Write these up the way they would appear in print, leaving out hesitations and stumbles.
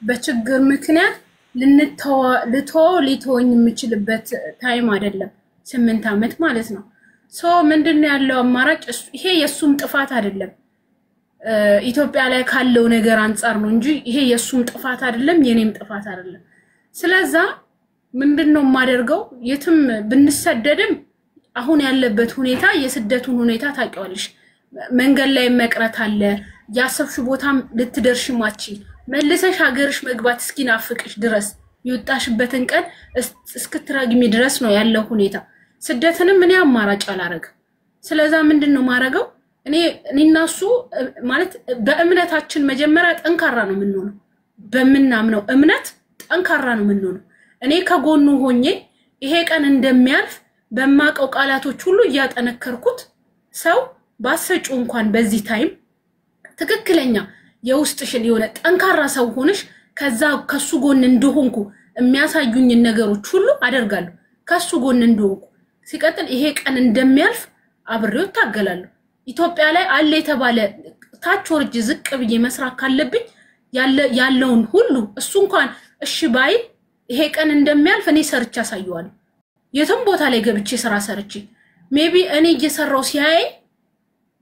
በችግር ምክንያት ልተወው ሊተወኝ የምችልበት time አይደለም። 8 ዓመት ማለት ነው። So ምንድን ነው ያለው አማራጭ? ይሄ የእሱም ጥፋት አይደለም፣ ኢትዮጵያ ላይ ካለው ነገር አንጻር ነው እንጂ ይሄ የእሱም ጥፋት አይደለም፣ የኔም ጥፋት አይደለም። ስለዛ ምንድን ነው የማደርገው? የትም ብንሰደድም አሁን ያለበት ሁኔታ፣ የስደቱን ሁኔታ ታውቂዋለሽ። መንገድ ላይ መቅረት አለ። ያሰብሽው ቦታም ልትደርሽ ማቺ መልሰሽ ሀገርሽ መግባት እስኪናፍቅሽ ድረስ፣ የወጣሽበትን ቀን እስክትረግሚ ድረስ ነው ያለው ሁኔታ። ስደትንም እኔ አማራጭ አላረግም። ስለዛ ምንድን ነው ማረገው? እኔ እኔና እሱ ማለት በእምነታችን መጀመሪያ ጠንካራ ነው የምንሆነው። በምናምነው እምነት ጠንካራ ነው የምንሆነው። እኔ ከጎኑ ሆኜ ይሄ ቀን እንደሚያልፍ በማቀው ቃላቶች ሁሉ እያጠነከርኩት፣ ሰው ባሰጩ እንኳን በዚህ time ትክክለኛ የውስጥሽን የሆነ ጠንካራ ሰው ሆነሽ ከዛ ከሱ ጎን እንደሆንኩ የሚያሳዩኝን ነገሮች ሁሉ አደርጋለሁ። ከሱ ጎን እንደሆንኩ፣ ሲቀጥል ይሄ ቀን እንደሚያልፍ አብሬው እታገላለሁ። ኢትዮጵያ ላይ አለ የተባለ ታች ወርጄ ዝቅ ብዬ መስራት ካለብኝ ያለውን ሁሉ እሱ እንኳን እሺ ባይል ይሄ ቀን እንደሚያልፍ እኔ ሰርቼ አሳየዋለሁ። የትም ቦታ ላይ ገብቼ ስራ ሰርቼ maybe እኔ እየሰራው ሲያይ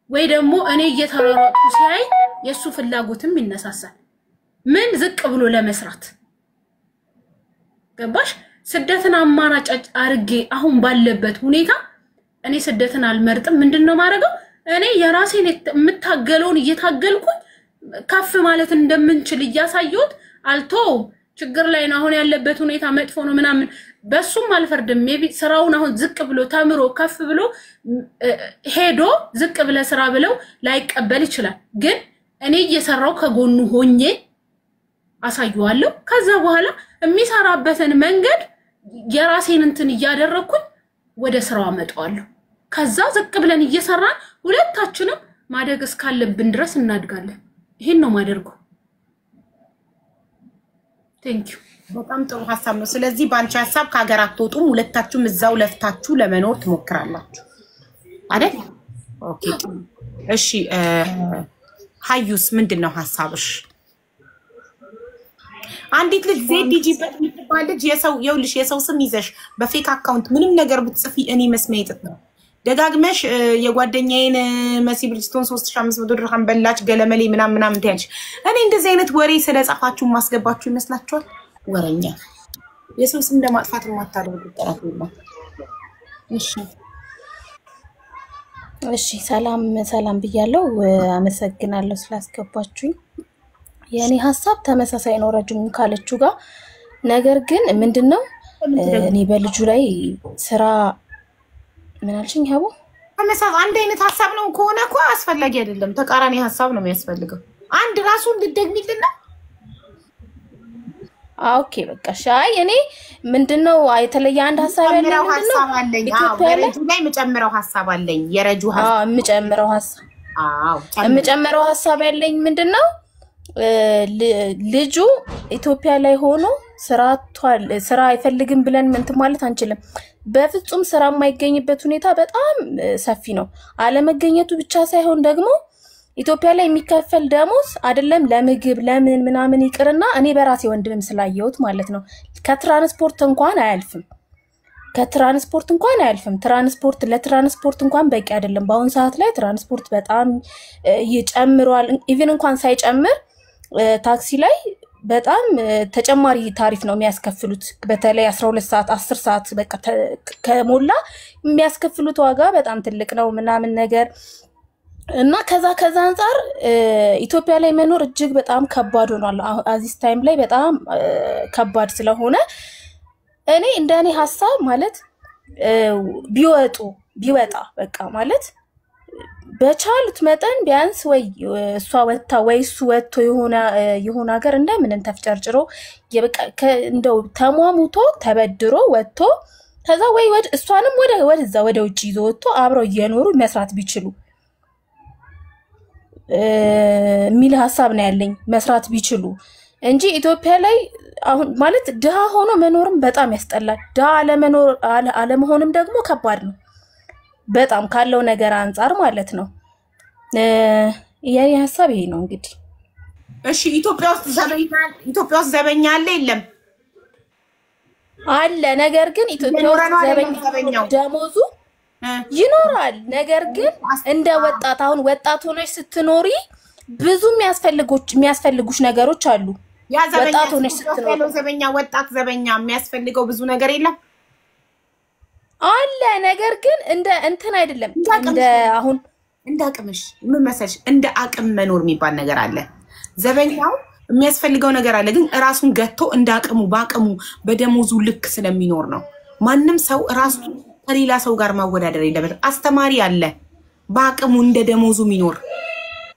ወይ ደግሞ እኔ እየተሯሯጥኩ ሲያይ የእሱ ፍላጎትም ይነሳሳል። ምን ዝቅ ብሎ ለመስራት፣ ገባሽ? ስደትን አማራጭ አርጌ አሁን ባለበት ሁኔታ እኔ ስደትን አልመርጥም። ምንድን ነው ማድረገው? እኔ የራሴን የምታገለውን እየታገልኩኝ ከፍ ማለት እንደምንችል እያሳየሁት አልተወውም። ችግር ላይ ነው አሁን ያለበት ሁኔታ፣ መጥፎ ነው ምናምን፣ በሱም አልፈርድም። Maybe ስራውን አሁን ዝቅ ብሎ ተምሮ ከፍ ብሎ ሄዶ ዝቅ ብለ ስራ ብለው ላይቀበል ይችላል። ግን እኔ እየሰራው ከጎኑ ሆኜ አሳየዋለሁ። ከዛ በኋላ የሚሰራበትን መንገድ የራሴን እንትን እያደረግኩኝ ወደ ስራው አመጣዋለሁ። ከዛ ዝቅ ብለን እየሰራን ሁለታችንም ማደግ እስካለብን ድረስ እናድጋለን። ይሄን ነው ማደርገው። Thank you። በጣም ጥሩ ሀሳብ ነው። ስለዚህ በአንቺ ሀሳብ ከሀገር አትወጡም፣ ሁለታችሁም እዛው ለፍታችሁ ለመኖር ትሞክራላችሁ አይደል? Okay፣ ጥሩ። እሺ ሀዩስ ምንድን ነው ሀሳብሽ? አንዲት ልጅ ዜድ ዲጂበት የምትባል ልጅ የሰው፣ የውልሽ የሰው ስም ይዘሽ በ fake account ምንም ነገር ብትጽፊ እኔ መስሚያ ጥጥ ነው። ደጋግመሽ የጓደኛዬን መሲ ብሪጅስቶን 3500 ድርሃም በላች ገለመሌ ምናምን ምናምን ትያለሽ። እኔ እንደዚህ አይነት ወሬ ስለጻፋችሁ ማስገባችሁ ይመስላችኋል? ወረኛ፣ የሰው ስም ለማጥፋት የማታደርጉት ጥረት የለም። እሺ። እሺ፣ ሰላም ሰላም ብያለሁ። አመሰግናለሁ ስላስገባችሁኝ። የእኔ ሀሳብ ተመሳሳይ ነው ረጅሙ ካለችው ጋር። ነገር ግን ምንድን ነው እኔ በልጁ ላይ ስራ፣ ምን አልሽኝ ሀቡ? ተመሳሳይ አንድ አይነት ሀሳብ ነው ከሆነ እኮ አስፈላጊ አይደለም። ተቃራኒ ሀሳብ ነው የሚያስፈልገው። አንድ ራሱ እንድትደግሚልን ነው። Okay፣ በቃ እሺ። አይ፣ እኔ ምንድነው የተለየ አንድ ሀሳብ ያለኝ የምጨምረው ምንድነው ሀሳብ አለኝ። አዎ። ኢትዮጵያ ላይ በረጁ ላይ የምጨምረው ሀሳብ አለኝ። የረጁ ሀሳብ። የምጨምረው ሀሳብ አዎ፣ ጨምሪ። የምጨምረው ሀሳብ ያለኝ ምንድን ነው፣ ልጁ ኢትዮጵያ ላይ ሆኖ ስራ አጥቷል፣ ስራ አይፈልግም ብለን እንትን ማለት አንችልም። በፍጹም ስራ የማይገኝበት ሁኔታ በጣም ሰፊ ነው። አለመገኘቱ ብቻ ሳይሆን ደግሞ ኢትዮጵያ ላይ የሚከፈል ደሞዝ አይደለም ለምግብ ለምን ምናምን ይቅርና እኔ በራሴ ወንድምም ስላየሁት ማለት ነው፣ ከትራንስፖርት እንኳን አያልፍም። ከትራንስፖርት እንኳን አያልፍም። ትራንስፖርት ለትራንስፖርት እንኳን በቂ አይደለም። በአሁኑ ሰዓት ላይ ትራንስፖርት በጣም ይጨምሯል። Even እንኳን ሳይጨምር ታክሲ ላይ በጣም ተጨማሪ ታሪፍ ነው የሚያስከፍሉት። በተለይ 12 ሰዓት፣ 10 ሰዓት በቃ ከሞላ የሚያስከፍሉት ዋጋ በጣም ትልቅ ነው ምናምን ነገር። እና ከዛ አንጻር ኢትዮጵያ ላይ መኖር እጅግ በጣም ከባድ ሆኗል። At this time ላይ በጣም ከባድ ስለሆነ እኔ እንደ እኔ ሀሳብ ማለት ቢወጡ፣ ቢወጣ በቃ ማለት በቻሉት መጠን ቢያንስ ወይ እሷ ወጥታ ወይ እሱ ወጥቶ የሆነ ሀገር እንደምንም ተፍጨርጭሮ የበቃ እንደው ተሟሙቶ ተበድሮ ወጥቶ ከዛ ወይ እሷንም ወደዛ ወደ ውጭ ይዞ ወጥቶ አብረው እየኖሩ መስራት ቢችሉ የሚል ሀሳብ ነው ያለኝ። መስራት ቢችሉ እንጂ ኢትዮጵያ ላይ አሁን ማለት ድሃ ሆኖ መኖርም በጣም ያስጠላል። ድሃ አለመኖር አለመሆንም ደግሞ ከባድ ነው በጣም ካለው ነገር አንጻር ማለት ነው። የኔ ሀሳብ ይሄ ነው እንግዲህ። እሺ ኢትዮጵያ ውስጥ ዘበኛ፣ ኢትዮጵያ ውስጥ ዘበኛ አለ የለም? አለ። ነገር ግን ኢትዮጵያ እየኖረ ውስጥ ነው አይደለም ዘበኛ ዘበኛው? ደሞዙ ይኖራል። ነገር ግን እንደ ወጣት አሁን ወጣት ሆነሽ ስትኖሪ ብዙ የሚያስፈልጉሽ ነገሮች አሉ። ያ ዘበኛ ወጣት ሆነሽ ኢትዮጵያ ውስጥ ስትኖሪ ያለው ዘበኛ፣ ወጣት ዘበኛ የሚያስፈልገው ብዙ ነገር የለም። አለ። ነገር ግን እንደ እንትን አይደለም። እንደ አቅምሽ እንደ አሁን እንደ አቅምሽ ምን መሰልሽ፣ እንደ አቅም መኖር የሚባል ነገር አለ። ዘበኛው የሚያስፈልገው ነገር አለ፣ ግን ራሱን ገቶ እንደ አቅሙ በአቅሙ በደሞዙ ልክ ስለሚኖር ነው። ማንም ሰው ራሱን ከሌላ ሰው ጋር ማወዳደር የለበትም። አስተማሪ አለ በአቅሙ እንደ ደሞዙ የሚኖር፣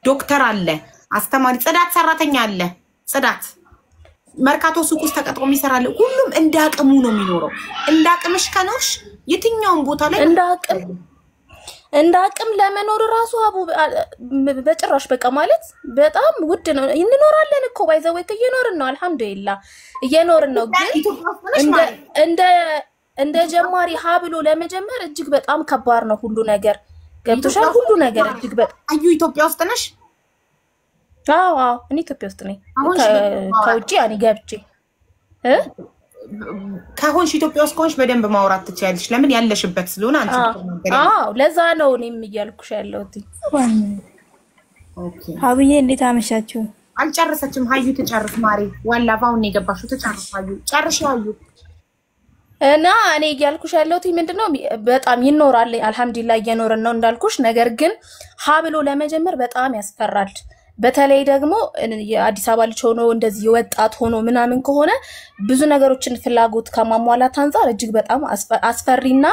ዶክተር አለ፣ አስተማሪ፣ ጽዳት ሰራተኛ አለ፣ ጽዳት መርካቶ ሱቅ ውስጥ ተቀጥሮ የሚሰራ አለ። ሁሉም እንደ አቅሙ ነው የሚኖረው። እንደ አቅምሽ ከኖርሽ የትኛውን ቦታ ላይ እንደ አቅም ለመኖር ራሱ አቡ በጭራሽ በቃ ማለት በጣም ውድ ነው። እንኖራለን እኮ by the way እየኖርን ነው፣ አልሐምዱሊላ እየኖርን ነው። ግን ኢትዮጵያ ውስጥ ነሽ እንደ ማለት እንደ ጀማሪ ሀ ብሎ ለመጀመር እጅግ በጣም ከባድ ነው ሁሉ ነገር። ገብቶሻል? ሁሉ ነገር እጅግ በጣም አዩ ኢትዮጵያ ውስጥ ነሽ? አዎ፣ እኔ ኢትዮጵያ ውስጥ ነኝ። አሁን ከውጭ ያኔ ገብቼ እ ከሆንሽ ኢትዮጵያ ውስጥ ከሆንሽ በደንብ ማውራት ትችያለሽ። ለምን ያለሽበት ስለሆነ አንቺ ብትናገሪ። አዎ፣ ለዛ ነው እኔም እያልኩሽ ያለሁት። Okay። ሀብዬ እንዴት አመሻችሁ? አልጨረሰችም። ሀዩ ትጨርስ። ማሬ ዋላ ባሁን የገባሽው ትጨርስ። ሀዩ ጨርሽ። ሀዩ። እና እኔ እያልኩሽ ያለሁት ምንድነው በጣም ይኖራል፣ አልሐምዱሊላህ እየኖርን ነው እንዳልኩሽ። ነገር ግን ሀ ብሎ ለመጀመር በጣም ያስፈራል። በተለይ ደግሞ የአዲስ አበባ ልጅ ሆኖ እንደዚህ የወጣት ሆኖ ምናምን ከሆነ ብዙ ነገሮችን ፍላጎት ከማሟላት አንጻር እጅግ በጣም አስፈሪና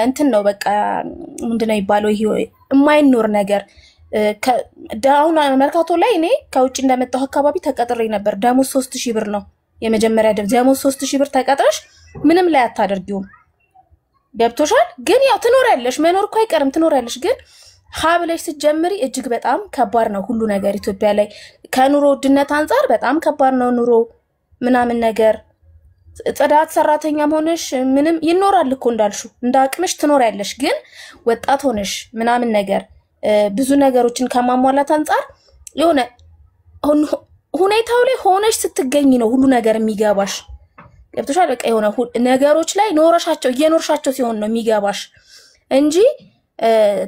እንትን ነው፣ በቃ ምንድነው የሚባለው ይሄ የማይኖር ነገር። አሁን መርካቶ ላይ እኔ ከውጭ እንደመጣሁ አካባቢ ተቀጥሬ ነበር። ደሞዝ 3000 ብር ነው የመጀመሪያ ደሞዝ። 3000 ብር ተቀጥረሽ ምንም ላይ አታደርጊውም። ገብቶሻል? ግን ያው ትኖሪያለሽ፣ መኖር እኮ አይቀርም፣ ትኖሪያለሽ። ግን ሀ ብለሽ ስትጀምሪ እጅግ በጣም ከባድ ነው ሁሉ ነገር ኢትዮጵያ ላይ ከኑሮ ውድነት አንጻር በጣም ከባድ ነው ኑሮ ምናምን ነገር። ጽዳት ሰራተኛም ሆነሽ ምንም ይኖራል እኮ እንዳልሽው እንደ አቅምሽ ትኖሪያለሽ። ግን ወጣት ሆነሽ ምናምን ነገር ብዙ ነገሮችን ከማሟላት አንጻር የሆነ ሁኔታው ላይ ሆነሽ ስትገኝ ነው ሁሉ ነገር የሚገባሽ። ገብቶሻል? በቃ የሆነ ነገሮች ላይ ኖረሻቸው እየኖርሻቸው ሲሆን ነው የሚገባሽ እንጂ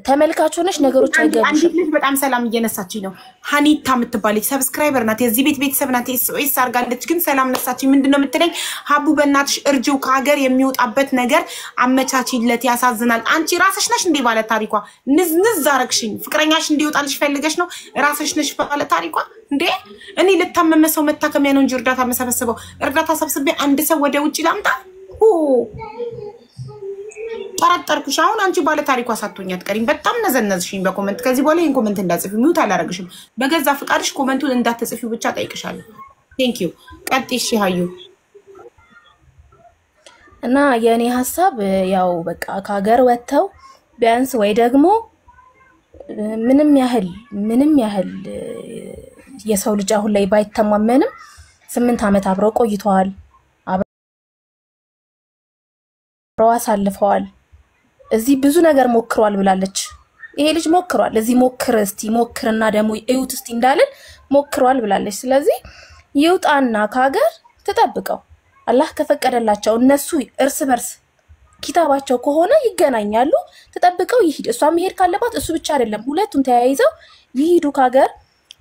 ተመልካች ሆነሽ ነገሮች አይገቡሽም። አንዲት ልጅ በጣም ሰላም እየነሳችኝ ነው። ሀኒታ የምትባል ልጅ subscriber ናት፣ የዚህ ቤት ቤተሰብ ናት። SOS አድርጋለች፣ ግን ሰላም ነሳችኝ። ምንድን ነው የምትለኝ? ሀቡ በእናትሽ እርጅው፣ ከሀገር የሚወጣበት ነገር አመቻችለት፣ ያሳዝናል። አንቺ ራስሽ ነሽ እንዴ ባለ ታሪኳ? ንዝንዝ አረግሽኝ። ፍቅረኛሽ እንዲወጣልሽ ፈልገሽ ነው? ራስሽ ነሽ ባለ ታሪኳ እንዴ? እኔ ልታመመ ሰው መታከሚያ ነው እንጂ እርዳታ መሰበስበው እርዳታ ሰብስቤ አንድ ሰው ወደ ውጭ ላምጣ? ጠረጠርኩሽ። አሁን አንቺ ባለ ታሪኳ ሳትሆኝ አትቀሪም። በጣም ነዘነዝሽኝ በ comment። ከዚህ በኋላ ይህን comment እንዳትጽፊ mute አላረግሽም። በገዛ ፍቃድሽ comment ኡን እንዳትጽፊው ብቻ ጠይቅሻለሁ። Thank you። ቀጥይ። እሺ ሀዩ። እና የእኔ ሀሳብ ያው በቃ ከሀገር ወጥተው ቢያንስ ወይ ደግሞ ምንም ያህል የሰው ልጅ አሁን ላይ ባይተማመንም 8 ዓመት አብረው ቆይተዋል፣ አብረው አሳልፈዋል። እዚህ ብዙ ነገር ሞክሯል ብላለች። ይሄ ልጅ ሞክሯል። እዚህ ሞክር እስቲ ሞክርና ደግሞ እዩት እስቲ እንዳለን ሞክሯል ብላለች። ስለዚህ ይውጣና ከሀገር ትጠብቀው። አላህ ከፈቀደላቸው እነሱ እርስ በርስ ኪታባቸው ከሆነ ይገናኛሉ። ተጠብቀው ይሂድ። እሷ መሄድ ካለባት እሱ ብቻ አይደለም፣ ሁለቱም ተያይዘው ይሂዱ ከሀገር።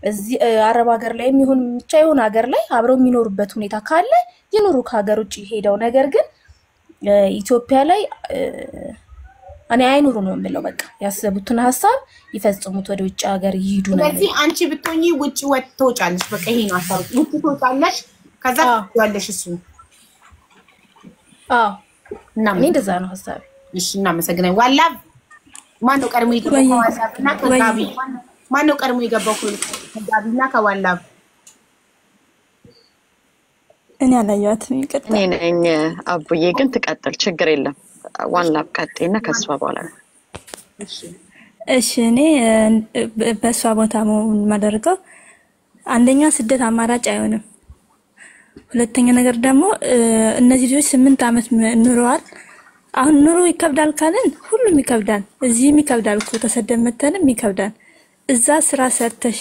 እዚህ አረብ ሀገር ላይ የሚሆን ብቻ የሆነ ሀገር ላይ አብረው የሚኖሩበት ሁኔታ ካለ ይኑሩ ከሀገር ውጭ ሄደው። ነገር ግን ኢትዮጵያ ላይ እኔ አይኑሩ ነው የምለው። በቃ ያሰቡትን ሀሳብ ይፈጽሙት፣ ወደ ውጭ ሀገር ይሂዱ ነው። ስለዚህ አንቺ ብትሆኚ ውጭ ትወጫለሽ። በቃ ይሄ ነው ሀሳብ። ውጭ ትወጫለሽ፣ ከዛ ትወጫለሽ እሱ አዎ፣ እኔ እንደዛ ነው ሀሳቤ። እሺ፣ እናመሰግናለን። ዋላብ ማን ነው ቀድሞ የገባው? ከዋላብ እና ከጋቢ ማን ነው ቀድሞ የገባው? ከጋቢ እና ከዋላብ። እኔ አላየኋትም፣ ይቅርታ። እኔ ነኝ አቡዬ፣ ግን ትቀጥል፣ ችግር የለም። ዋን ላብ ቀጤና ከእሷ በኋላ ነው። እሺ፣ እኔ በእሷ ቦታ መሆን የማደርገው አንደኛ ስደት አማራጭ አይሆንም። ሁለተኛ ነገር ደግሞ እነዚህ ልጆች 8 ዓመት ኑረዋል። አሁን ኑሮ ይከብዳል ካልን ሁሉም ይከብዳል። እዚህም ይከብዳል እኮ ተሰደን መተንም ይከብዳል። እዛ ስራ ሰርተሽ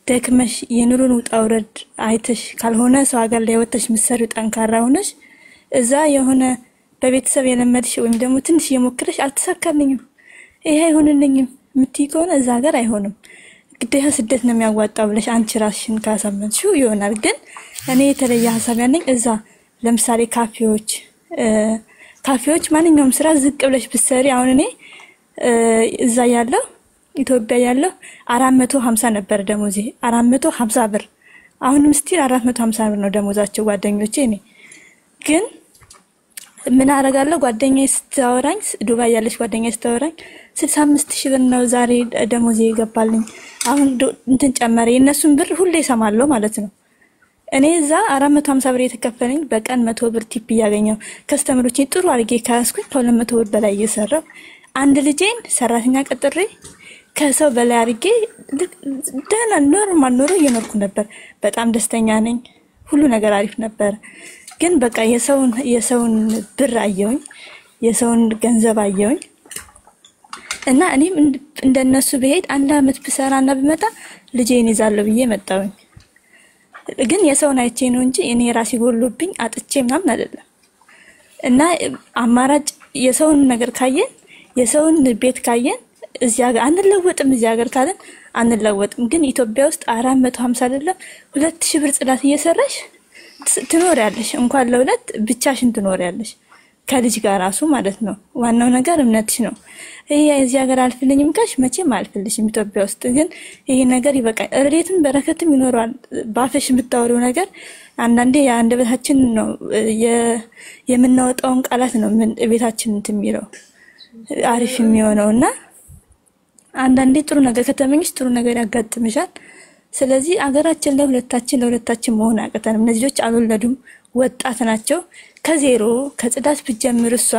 ደክመሽ የኑሮን ውጣ ውረድ አይተሽ ካልሆነ ሰው ሀገር ላይ ወጥተሽ ምትሰሪው ጠንካራ ሆነሽ እዛ የሆነ በቤተሰብ የለመድሽ ወይም ደግሞ ትንሽ እየሞክረሽ አልተሳካልኝም፣ ይሄ አይሆንልኝም የምትይ ከሆነ እዛ ሀገር አይሆንም። ግዴታ ስደት ነው የሚያዋጣው ብለሽ አንቺ ራስሽን ካሳመንሽው ይሆናል። ግን እኔ የተለየ ሀሳብ ያለኝ እዛ ለምሳሌ ካፌዎች ማንኛውም ስራ ዝቅ ብለሽ ብትሰሪ፣ አሁን እኔ እዛ ያለው ኢትዮጵያ ያለው 450 ነበር ደሞዜ፣ 450 ብር። አሁንም still 450 ብር ነው ደሞዛቸው ጓደኞቼ። እኔ ግን ምን አደርጋለሁ፣ ጓደኛዬ ስታወራኝ፣ ዱባይ ያለች ጓደኛዬ ስታወራኝ 65,000 ብር ነው ዛሬ ደሞዜ ይገባልኝ፣ አሁን እንትን ጨመረ። የእነሱን ብር ሁሌ እሰማለሁ ማለት ነው። እኔ እዛ 450 ብር የተከፈለኝ በቀን 100 ብር tip እያገኘው customer ኦቼን ጥሩ አድርጌ ከያዝኩኝ ከ200 ብር በላይ እየሰራው አንድ ልጄን ሰራተኛ ቀጥሬ ከሰው በላይ አድርጌ ደህና normal ኑሮ እየኖርኩ ነበር። በጣም ደስተኛ ነኝ። ሁሉ ነገር አሪፍ ነበር። ግን በቃ የሰውን ብር አየሁኝ፣ የሰውን ገንዘብ አየሁኝ እና እኔም እንደነሱ ብሄድ አንድ አመት ብሰራና ብመጣ ልጄን ይዛለሁ ብዬ መጣሁኝ። ግን የሰውን አይቼ ነው እንጂ እኔ ራሴ ጎሎብኝ አጥቼ ምናምን አይደለም። እና አማራጭ የሰውን ነገር ካየን፣ የሰውን ቤት ካየን እዚህ ሀገር አንለወጥም። እዚህ ሀገር ካለን አንለወጥም። ግን ኢትዮጵያ ውስጥ 450 አይደለም 2000 ብር ጽዳት እየሰራሽ ትኖሪያለሽ። እንኳን ለሁለት ብቻሽን ትኖሪያለሽ ከልጅ ጋር ራሱ ማለት ነው። ዋናው ነገር እምነትሽ ነው። ይሄ እዚህ ሀገር አልፍልኝም ካልሽ መቼም አልፍልሽም። ኢትዮጵያ ውስጥ ግን ይሄ ነገር ይበቃል። ረድኤትም በረከትም ይኖረዋል። ባፈሽ የምታወሪው ነገር አንዳንዴ የአንደበታችን ነው፣ የምናወጣውን ቃላት ነው ምን ቤታችን እንትን የሚለው አሪፍ የሚሆነው። እና አንዳንዴ ጥሩ ነገር ከተመኘሽ ጥሩ ነገር ያጋጥምሻል። ስለዚህ አገራችን ላይ ሁለታችን ለሁለታችን መሆን አያቅተንም። እነዚህ ልጆች አልወለዱም፣ ወጣት ናቸው። ከዜሮ ከጽዳት ብትጀምር እሷ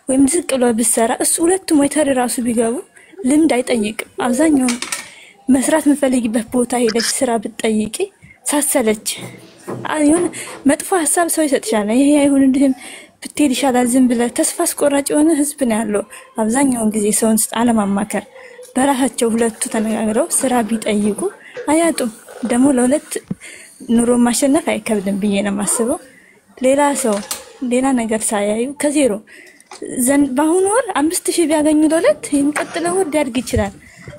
ወይም ዝቅ ብሎ ብትሰራ እሱ ሁለቱም waiter ራሱ ቢገቡ ልምድ አይጠይቅም። አብዛኛውን መስራት የምፈልጊበት ቦታ ሄደሽ ስራ ብትጠይቂ ሳሰለች የሆነ መጥፎ ሀሳብ ሰው ይሰጥሻል። ይሄ አይሆንልህም ብትሄድ ይሻላል ዝም ብለህ ተስፋ አስቆራጭ የሆነ ህዝብ ነው ያለው። አብዛኛውን ጊዜ ሰውን አለማማከር በራሳቸው ሁለቱ ተነጋግረው ስራ ቢጠይቁ አያጡም። ደግሞ ለሁለት ኑሮ ማሸነፍ አይከብድም ብዬ ነው የማስበው። ሌላ ሰው ሌላ ነገር ሳያዩ ከዜሮ ዘንድ በአሁኑ ወር 5000 ቢያገኙ ለሁለት የሚቀጥለው ወር ሊያድግ ይችላል።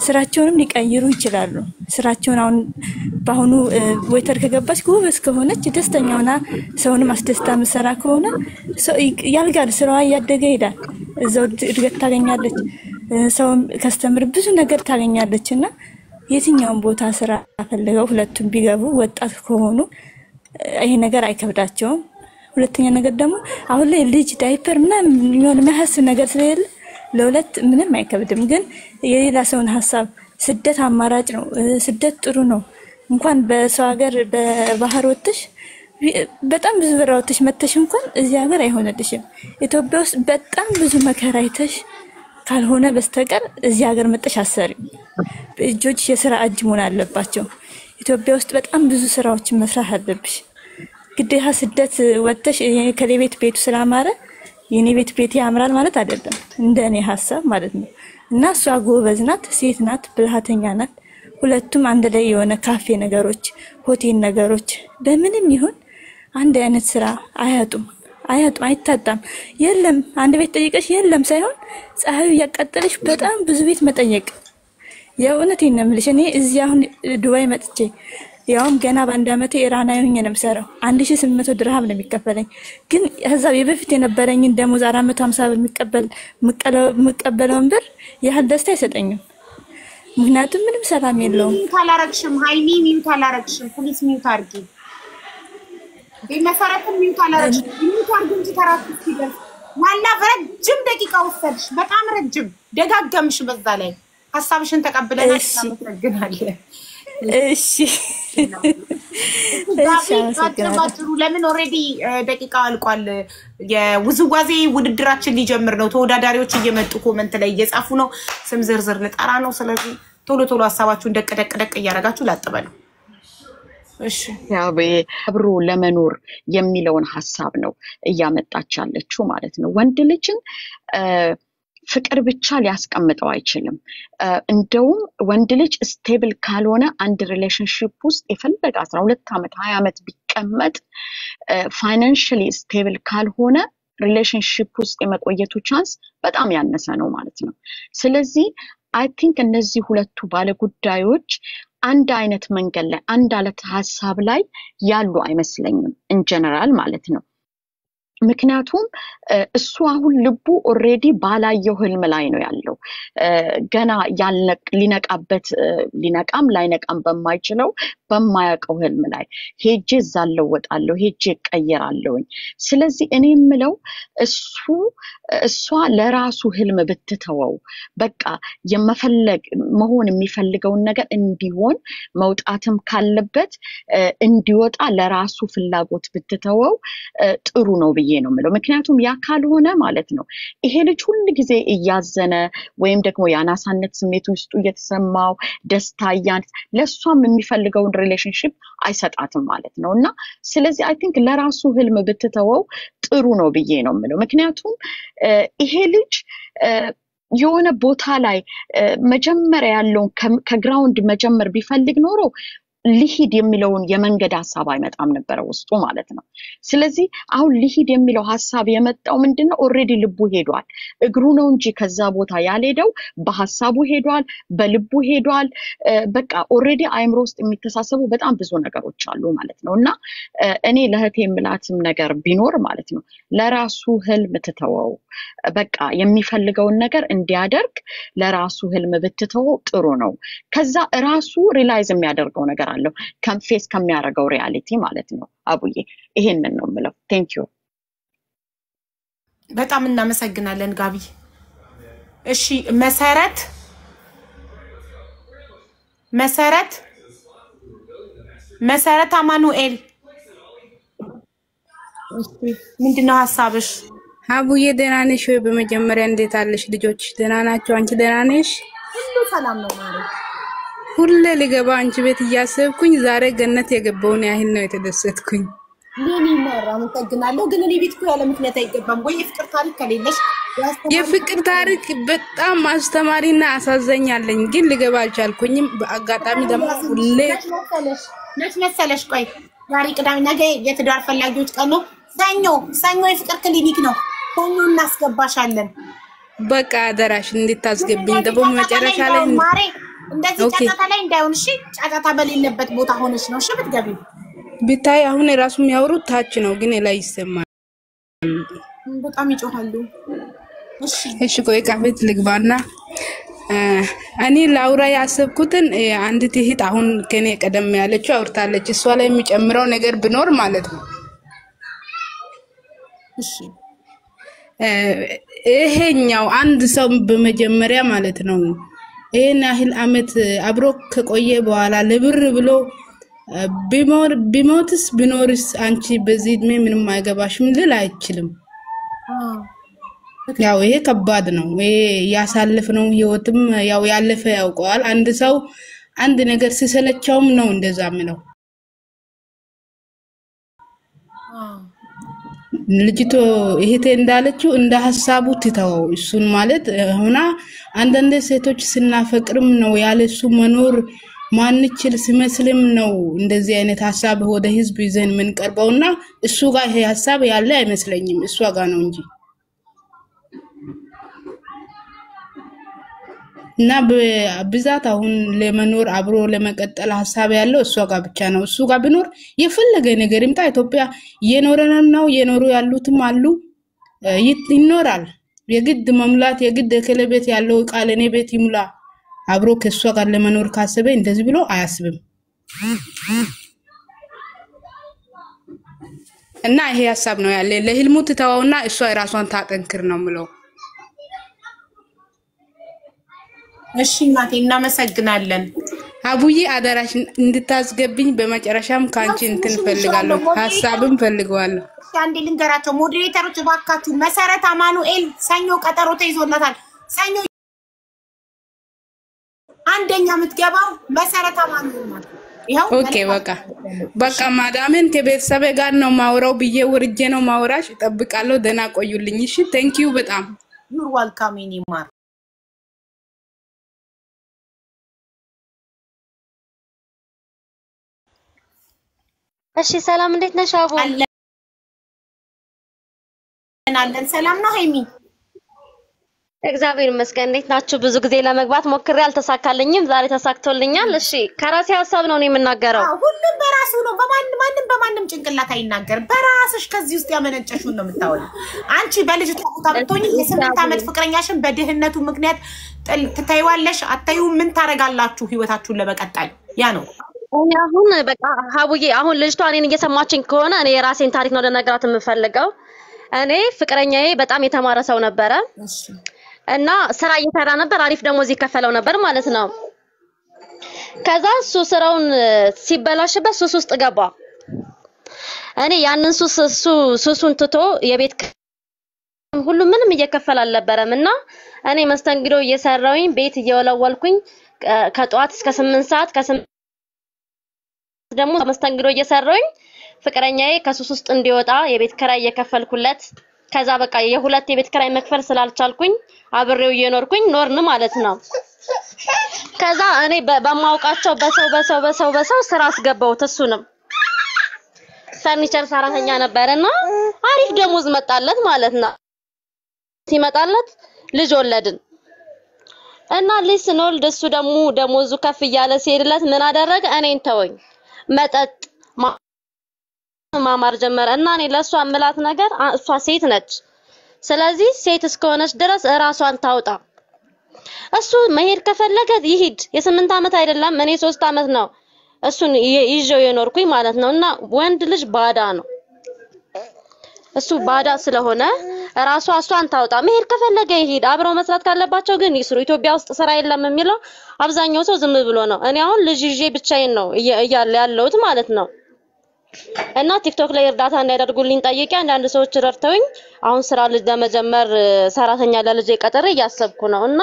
ስራቸውንም ሊቀይሩ ይችላሉ። ስራቸውን አሁን በአሁኑ waiter ከገባች ጎበዝ ከሆነች ደስተኛ ሆና ሰውንም አስደስታ ምሰራ ከሆነ ያልጋል፣ ስራዋ እያደገ ይሄዳል። እዛው እድገት ታገኛለች። ሰውም customer ብዙ ነገር ታገኛለች። እና የትኛውን ቦታ ስራ ፈልገው ሁለቱም ቢገቡ ወጣት ከሆኑ ይሄ ነገር አይከብዳቸውም። ሁለተኛ ነገር ደግሞ አሁን ላይ ልጅ ዳይፐር ምናምን የሚሆን የሚያሳስብ ነገር ስለሌለ ለሁለት ምንም አይከብድም። ግን የሌላ ሰውን ሀሳብ ስደት አማራጭ ነው፣ ስደት ጥሩ ነው። እንኳን በሰው ሀገር በባህር ወጥተሽ በጣም ብዙ ብር አውጥተሽ መተሽ እንኳን እዚህ ሀገር አይሆንልሽም። ኢትዮጵያ ውስጥ በጣም ብዙ መከራ አይተሽ ካልሆነ በስተቀር እዚህ ሀገር መጠሽ አሰሪም። እጆች የስራ እጅ መሆን አለባቸው። ኢትዮጵያ ውስጥ በጣም ብዙ ስራዎችን መስራት አለብሽ። ግዴታ ስደት ወጥተሽ ከሌ ቤት ቤቱ ስላማረ የኔ ቤት ቤቴ ያምራል ማለት አይደለም፣ እንደ እኔ ሀሳብ ማለት ነው። እና እሷ ጎበዝ ናት፣ ሴት ናት፣ ብልሃተኛ ናት። ሁለቱም አንድ ላይ የሆነ ካፌ ነገሮች፣ ሆቴል ነገሮች በምንም ይሁን አንድ አይነት ስራ አያጡም አያጡም፣ አይታጣም። የለም አንድ ቤት ጠይቀሽ የለም ሳይሆን ፀሐዩ እያቃጠለሽ በጣም ብዙ ቤት መጠየቅ። የእውነቴን ነው የምልሽ። እኔ እዚህ አሁን ዱባይ መጥቼ ያውም ገና በአንድ አመቴ ኢራናዊ ሆኜ ነው የምሰራው። 1800 ድርሃም ነው የሚከፈለኝ። ግን ከዛ የበፊት የነበረኝን ደሞዝ 450 ብር የምቀበለውን ብር ያህል ደስታ አይሰጠኝም። ምክንያቱም ምንም ሰላም የለውም። mute አላረግሽም ሃይሚ፣ mute አላረግሽም። Please mute አድርጊ። መሰረትም mute አላረግሽም። Mute አድርጊ እንጂ ተራችሁ እስኪደርስ። ዋና ረጅም ደቂቃ ወሰድሽ፣ በጣም ረጅም ደጋገምሽ። በዛ ላይ ሀሳብሽን ተቀብለናል። እናመሰግናለን። እሺ እሺ፣ አመሰግናለሁ። ባጭሩ ለምን already ደቂቃ አልቋል። የውዝዋዜ ውድድራችን ሊጀምር ነው። ተወዳዳሪዎች እየመጡ comment ላይ እየጻፉ ነው። ስም ዝርዝር ልጠራ ነው። ስለዚህ ቶሎ ቶሎ ሀሳባችሁን ደቅ ደቅ ደቅ እያደረጋችሁ ላጥበሉ። እሺ። ያው አብሮ ለመኖር የሚለውን ሀሳብ ነው እያመጣች ያለችው ማለት ነው። ወንድ ልጅን ፍቅር ብቻ ሊያስቀምጠው አይችልም። እንደውም ወንድ ልጅ stable ካልሆነ አንድ relationship ውስጥ የፈለገ 12 ዓመት 20 ዓመት ቢቀመጥ financially stable ካልሆነ relationship ውስጥ የመቆየቱ chance በጣም ያነሰ ነው ማለት ነው። ስለዚህ I think እነዚህ ሁለቱ ባለጉዳዮች አንድ አይነት መንገድ ላይ፣ አንድ አይነት ሀሳብ ላይ ያሉ አይመስለኝም in general ማለት ነው። ምክንያቱም እሱ አሁን ልቡ already ባላየው ህልም ላይ ነው ያለው። ገና ሊነቃበት፣ ሊነቃም ላይነቃም በማይችለው፣ በማያውቀው ህልም ላይ ሄጄ እዛ እለወጣለሁ፣ ሄጄ እቀየራለሁኝ። ስለዚህ እኔ የምለው እሷ ለራሱ ህልም ብትተወው፣ በቃ የመፈለግ መሆን የሚፈልገውን ነገር እንዲሆን፣ መውጣትም ካለበት እንዲወጣ ለራሱ ፍላጎት ብትተወው ጥሩ ነው ብዬ ነው የምለው። ምክንያቱም ያ ካልሆነ ማለት ነው ይሄ ልጅ ሁል ጊዜ እያዘነ ወይም ደግሞ የአናሳነት ስሜት ውስጡ እየተሰማው ደስታ እያን ለእሷም የሚፈልገውን relationship አይሰጣትም ማለት ነው። እና ስለዚህ I think ለራሱ ህልም ብትተወው ጥሩ ነው ብዬ ነው የምለው። ምክንያቱም ይሄ ልጅ የሆነ ቦታ ላይ መጀመሪያ ያለውን ከ ground መጀመር ቢፈልግ ኖሮ ሊሂድ የሚለውን የመንገድ ሀሳብ አይመጣም ነበረ ውስጡ ማለት ነው። ስለዚህ አሁን ሊሂድ የሚለው ሀሳብ የመጣው ምንድነው? Already ልቡ ሄዷል። እግሩ ነው እንጂ ከዛ ቦታ ያልሄደው በሀሳቡ ሄዷል፣ በልቡ ሄዷል። በቃ already አይምሮ ውስጥ የሚተሳሰቡ በጣም ብዙ ነገሮች አሉ ማለት ነው። እና እኔ ለእህቴ የምላትም ነገር ቢኖር ማለት ነው ለራሱ ህልም ትተወው፣ በቃ የሚፈልገውን ነገር እንዲያደርግ ለራሱ ህልም ብትተወው ጥሩ ነው። ከዛ ራሱ realize የሚያደርገው ነገር አለው face ከሚያደርገው reality ማለት ነው። አቡዬ፣ ይሄንን ነው የምለው። Thank you። በጣም እናመሰግናለን ጋቢ። እሺ፣ መሰረት፣ መሰረት፣ መሰረት አማኑኤል፣ ምንድነው ሀሳብሽ? አቡዬ፣ ደህና ነሽ ወይ? በመጀመሪያ እንዴት አለሽ? ልጆች ደህና ናቸው? አንቺ ደህና ነሽ? ሁሉ ሰላም ነው ማሬ። ሁሌ ልገባ አንቺ ቤት እያሰብኩኝ ዛሬ ገነት የገባውን ያህል ነው የተደሰትኩኝ። የኔ ማር፣ አመሰግናለሁ። ግን እኔ ቤት እኮ ያለ ምክንያት አይገባም ወይ? የፍቅር ታሪክ ከሌለሽ የፍቅር ታሪክ በጣም አስተማሪና አሳዛኝ አለኝ፣ ግን ልገባ አልቻልኩኝም። በአጋጣሚ ደግሞ ሁሌ መች መሰለሽ? ቆይ፣ ዛሬ ቅዳሜ፣ ነገ የትዳር ፈላጊዎች ቀን ነው። ሰኞ፣ ሰኞ የፍቅር ክሊኒክ ነው። ሰኞ እናስገባሻለን። በቃ አደራሽ እንድታስገብኝ ደግሞ መጨረሻ ላይ ማሬ፣ እንደዚህ ጫጫታ ላይ እንዳይሆን እሺ። ጫጫታ በሌለበት ቦታ ሆነሽ ነው እሺ ብትገቢው። ብታይ አሁን የራሱ የሚያወሩት ታች ነው፣ ግን ላይ ይሰማል። በጣም ይጮሃሉ። እሺ። እሺ፣ ቆይ ካፌት ልግባና እኔ ላውራ ያሰብኩትን አንዲት እህት አሁን ከኔ ቀደም ያለችው አውርታለች። እሷ ላይ የሚጨምረው ነገር ቢኖር ማለት ነው ይሄኛው አንድ ሰው በመጀመሪያ ማለት ነው ይሄን ያህል አመት አብሮ ከቆየ በኋላ ለብር ብሎ ቢሞትስ ቢኖርስ አንቺ በዚህ እድሜ ምንም አይገባሽም ልል አይችልም። ያው ይሄ ከባድ ነው። ይሄ ያሳለፍነው ህይወትም ያው ያለፈ ያውቀዋል። አንድ ሰው አንድ ነገር ሲሰለቸውም ነው እንደዛ ምለው። ልጅቶ እህቴ እንዳለችው እንደ ሀሳቡ ትተወው እሱን ማለት ሆና አንዳንድ ሴቶች ስናፈቅርም ነው ያለ እሱ መኖር ማንችል ሲመስልም ነው እንደዚህ አይነት ሀሳብ ወደ ህዝብ ይዘን የምንቀርበውና እሱ ጋር ይሄ ሀሳብ ያለ አይመስለኝም፣ እሷ ጋር ነው እንጂ። እና በብዛት አሁን ለመኖር አብሮ ለመቀጠል ሀሳብ ያለው እሷ ጋር ብቻ ነው። እሱ ጋር ቢኖር የፈለገ ነገር ይምጣ፣ ኢትዮጵያ እየኖረ ነው፣ እየኖሩ ያሉትም አሉ፣ ይኖራል። የግድ መሙላት የግድ የከለ ቤት ያለው እቃ ለእኔ ቤት ይሙላ፣ አብሮ ከእሷ ጋር ለመኖር ካሰበ እንደዚህ ብሎ አያስብም። እና ይሄ ሀሳብ ነው ያለ። ለህልሙ ትተወውና እሷ የራሷን ታጠንክር ነው ምለው። እሺ እናቴ፣ እናመሰግናለን። አቡዬ፣ አደራሽ እንድታስገብኝ። በመጨረሻም ከአንቺ እንትን ፈልጋለሁ፣ ሀሳብም ፈልገዋለሁ። እሺ፣ አንዴ ልንገራቸው moderator ኦች፣ እባካችሁ መሰረት አማኑኤል ሰኞ ቀጠሮ ተይዞላታል። ሰኞ አንደኛ የምትገባው መሰረት አማኑኤል ናት። ይኸው። Okay፣ በቃ ማዳምን ከቤተሰቤ ጋር ነው ማውራው ብዬ ወርጄ ነው ማውራሽ። እጠብቃለሁ። ደህና ቆዩልኝ። እሺ፣ thank you በጣም። You're welcome የኔ ማር። እሺ ሰላም፣ እንዴት ነሽ አቡ? አለን አለን። ሰላም ነው ሀይሚ? እግዚአብሔር ይመስገን። እንዴት ናችሁ? ብዙ ጊዜ ለመግባት ሞክሬ አልተሳካልኝም። ዛሬ ተሳክቶልኛል። እሺ ከራሴ ሀሳብ ነው እኔ የምናገረው። አዎ፣ ሁሉም በራሱ ነው። ማንም በማንም ጭንቅላት አይናገርም። በራስሽ ከዚህ ውስጥ ያመነጨሽውን ነው የምታወሪው። አንቺ በልጅቷ ቦታ ብትሆኚ የ8 ዓመት ፍቅረኛሽን በድህነቱ ምክንያት ትታይዋለሽ? አታዩም? ምን ታደርጋላችሁ ህይወታችሁን ለመቀጠል? ያ ነው። እኔ አሁን በቃ ሀቡዬ፣ አሁን ልጅቷ እኔን እየሰማችኝ ከሆነ እኔ የራሴን ታሪክ ነው ልነግራት የምፈልገው። እኔ ፍቅረኛዬ በጣም የተማረ ሰው ነበረ እና ስራ እየሰራ ነበር። አሪፍ ደሞዝ ይከፈለው ነበር ማለት ነው። ከዛ እሱ ስራውን ሲበላሽበት ሱስ ውስጥ ገባ። እኔ ያንን ሱስ እሱ ሱሱን ትቶ የቤት ሁሉ ምንም እየከፈለ አልነበረም እና እኔ መስተንግዶ እየሰራሁኝ ቤት እየወለወልኩኝ ከጠዋት እስከ 8 ሰዓት፣ ከ8 ደግሞ መስተንግዶ እየሰራሁኝ ፍቅረኛዬ ከሱስ ውስጥ እንዲወጣ የቤት ኪራይ እየከፈልኩለት፣ ከዛ በቃ የሁለት የቤት ኪራይ መክፈል ስላልቻልኩኝ አብሬው እየኖርኩኝ ኖርን ማለት ነው። ከዛ እኔ በማውቃቸው በሰው በሰው በሰው በሰው ስራ አስገባሁት። እሱንም ፈርኒቸር ሰራተኛ ነበርና አሪፍ ደሞዝ መጣለት ማለት ነው። ሲመጣለት ልጅ ወለድን እና ልጅ ስንወልድ እሱ ደግሞ ደሞዙ ከፍ እያለ ሲሄድለት ምን አደረገ? እኔን ተወኝ፣ መጠጥ ማማር ጀመረ። እና እኔ ለእሷ የምላት ነገር እሷ ሴት ነች። ስለዚህ ሴት እስከሆነች ድረስ እራሷን ታውጣ። እሱ መሄድ ከፈለገ ይሂድ። የ8 ዓመት አይደለም፣ እኔ 3 ዓመት ነው እሱን ይዤው የኖርኩኝ ማለት ነው። እና ወንድ ልጅ ባዳ ነው። እሱ ባዳ ስለሆነ ራሷ እሷን ታውጣ። መሄድ ከፈለገ ይሂድ። አብረው መስራት ካለባቸው ግን ይስሩ። ኢትዮጵያ ውስጥ ስራ የለም የሚለው አብዛኛው ሰው ዝም ብሎ ነው። እኔ አሁን ልጅ ይዤ ብቻዬን ነው እያለ ያለሁት ማለት ነው። እና ቲክቶክ ላይ እርዳታ እንዲያደርጉልኝ ጠይቄ አንዳንድ ሰዎች ረድተውኝ አሁን ስራ ልጅ ለመጀመር ሰራተኛ ለልጄ ቀጥሬ እያሰብኩ ነው። እና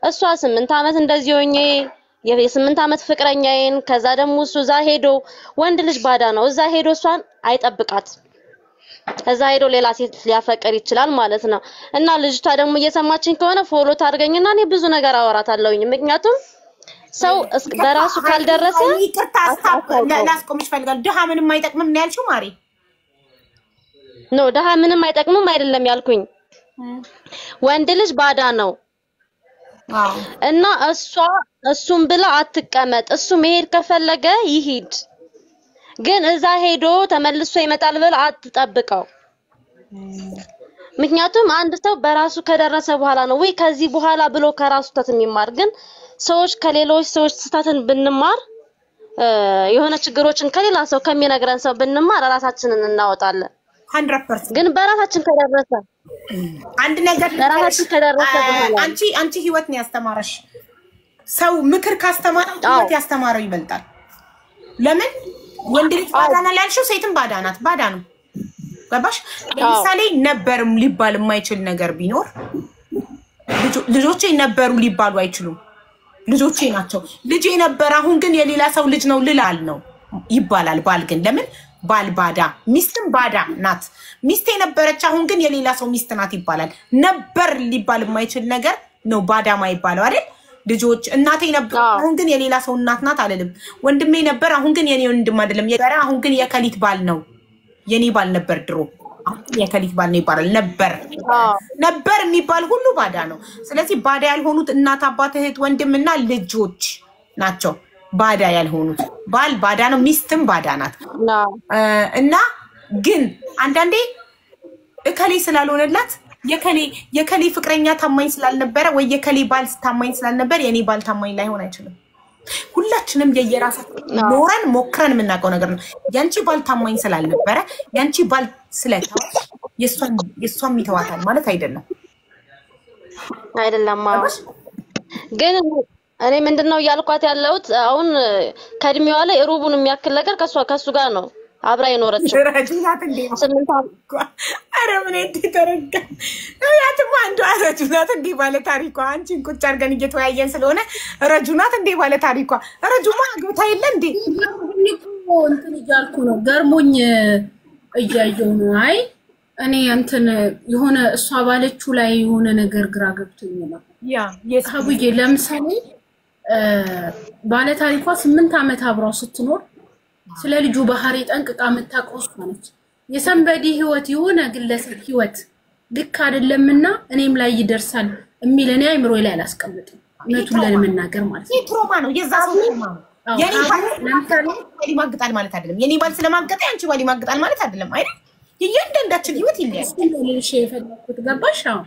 እሷ 8 ዓመት እንደዚህ ሆኜ የ8 ዓመት ፍቅረኛዬን፣ ከዛ ደግሞ እሱ እዛ ሄዶ፣ ወንድ ልጅ ባዳ ነው። እዛ ሄዶ እሷን አይጠብቃት፣ እዛ ሄዶ ሌላ ሴት ሊያፈቅር ይችላል ማለት ነው። እና ልጅቷ ደግሞ እየሰማችኝ ከሆነ follow ታድርገኝና እኔ ብዙ ነገር አወራታለሁኝ። ምክንያቱም ሰው በራሱ ካልደረሰ ይቅርታ stop አታውቀውም። ላስቆምሽ እፈልጋለሁ። ድሃ ምንም አይጠቅምም ነው ያልሽው ማሪ? No፣ ድሃ ምንም አይጠቅምም አይደለም ያልኩኝ። ወንድ ልጅ ባዳ ነው እና እሷ እሱን ብላ አትቀመጥ። እሱ መሄድ ከፈለገ ይሂድ፣ ግን እዛ ሄዶ ተመልሶ ይመጣል ብላ አትጠብቀው። ምክንያቱም አንድ ሰው በራሱ ከደረሰ በኋላ ነው ወይ ከዚህ በኋላ ብሎ ከራሱ ስህተት የሚማር። ግን ሰዎች ከሌሎች ሰዎች ስህተትን ብንማር፣ የሆነ ችግሮችን ከሌላ ሰው ከሚነግረን ሰው ብንማር ራሳችንን እናወጣለን። 100%። ግን በራሳችን ከደረሰ አንድ ነገር ልንገርሽ፣ በራሳችን ከደረሰ በኋላ አንቺ ህይወት ነው ያስተማረሽ። ሰው ምክር ካስተማረው ህይወት ያስተማረው ይበልጣል። ለምን ወንድ ልጅ ባዳ ነው ያልሽው፣ ሴትም ባዳ ናት። ባዳ ነው። ገባሽ? ለምሳሌ ነበርም ሊባል የማይችል ነገር ቢኖር ልጆቼ ነበሩ ሊባሉ አይችሉም። ልጆቼ ናቸው። ልጄ ነበር፣ አሁን ግን የሌላ ሰው ልጅ ነው ልላል ነው ይባላል። ባል ግን ለምን ባል ባዳ፣ ሚስትም ባዳ ናት። ሚስቴ ነበረች፣ አሁን ግን የሌላ ሰው ሚስት ናት ይባላል። ነበር ሊባል የማይችል ነገር ነው ባዳ ማይባለው አይደል? ልጆች እናቴ ነበር፣ አሁን ግን የሌላ ሰው እናት ናት አልልም። ወንድሜ ነበር፣ አሁን ግን የኔ ወንድም አይደለም። የነበረ አሁን ግን የከሊት ባል ነው። የኔ ባል ነበር ድሮ፣ አሁን ግን የከሊት ባል ነው ይባላል። ነበር ነበር የሚባል ሁሉ ባዳ ነው። ስለዚህ ባዳ ያልሆኑት እናት፣ አባት፣ እህት፣ ወንድምና ልጆች ናቸው። ባዳ ያልሆኑት ባል ባዳ ነው፣ ሚስትም ባዳ ናት። እና ግን አንዳንዴ እከሌ ስላልሆነላት፣ የከሌ ፍቅረኛ ታማኝ ስላልነበረ ወይ የከሌ ባል ታማኝ ስላልነበር የኔ ባል ታማኝ ላይሆን አይችልም። ሁላችንም የየራሳችን ኖረን ሞክረን የምናውቀው ነገር ነው። ያንቺ ባል ታማኝ ስላልነበረ፣ ያንቺ ባል ስለተዋሽ የእሷም ይተዋታል ማለት አይደለም። አይደለም። አዎ። ግን እኔ ምንድነው እያልኳት ያለሁት አሁን ከእድሜዋ ላይ ሩቡን የሚያክል ነገር ከሷ ከሱ ጋር ነው አብራ የኖረችው። ረጁ ናት እንዴ? 8 ዓመት። ኧረ ምን ተረጋ ያትማ አንዷ ረጁ ናት እንዴ ባለ ታሪኳ። አንቺን ቁጭ አድርገን እየተወያየን ስለሆነ ረጁ ናት እንዴ ባለ ታሪኳ። ረጁማ አግብታ የለ እንዴ? እኮ እንትን እያልኩ ነው፣ ገርሞኝ እያየሁ ነው። አይ እኔ እንትን የሆነ እሷ ባለችው ላይ የሆነ ነገር ግራ ገብቶኝ ነው። Yeah, yes. ሀቡዬ፣ ለምሳሌ ባለ ታሪኳ 8 ዓመት አብራው ስትኖር ስለ ልጁ ባህሪ ጠንቅቃ የምታውቀው እሷ ነች። የ somebody ህይወት፣ የሆነ ግለሰብ ህይወት ልክ አይደለምና እኔም ላይ ይደርሳል የሚል እኔ አይምሮ ላይ አላስቀምጥም። እውነቱን ለመናገር ማለት ይህ ነው። Trauma ነው፣ የዛ ሰው trauma ነው። አዎ፣ የኔ ባል ለምሳሌ ባል ይማግጣል ማለት አይደለም። የኔ ባል ስለማገጠ ያንቺ ባል ይማግጣል ማለት አይደለም አይደል? የእያንዳንዳችን ህይወት ይለያል። እሱን ነው ልልሽ የፈለኩት። ገባሽ? አዎ።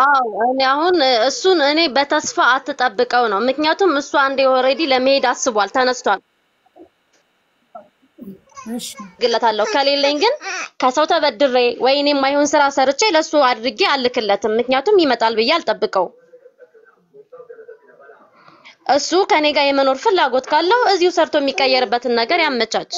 አዎ፣ እኔ አሁን እሱን እኔ በተስፋ አትጠብቀው ነው። ምክንያቱም እሱ አንዴ already ለመሄድ አስቧል፣ ተነስቷል። ግለታለሁ ከሌለኝ ግን ከሰው ተበድሬ ወይ እኔ የማይሆን ስራ ሰርቼ ለሱ አድርጌ አልክለትም። ምክንያቱም ይመጣል ብዬ አልጠብቀው። እሱ ከኔ ጋር የመኖር ፍላጎት ካለው እዚሁ ሰርቶ የሚቀየርበትን ነገር ያመቻች።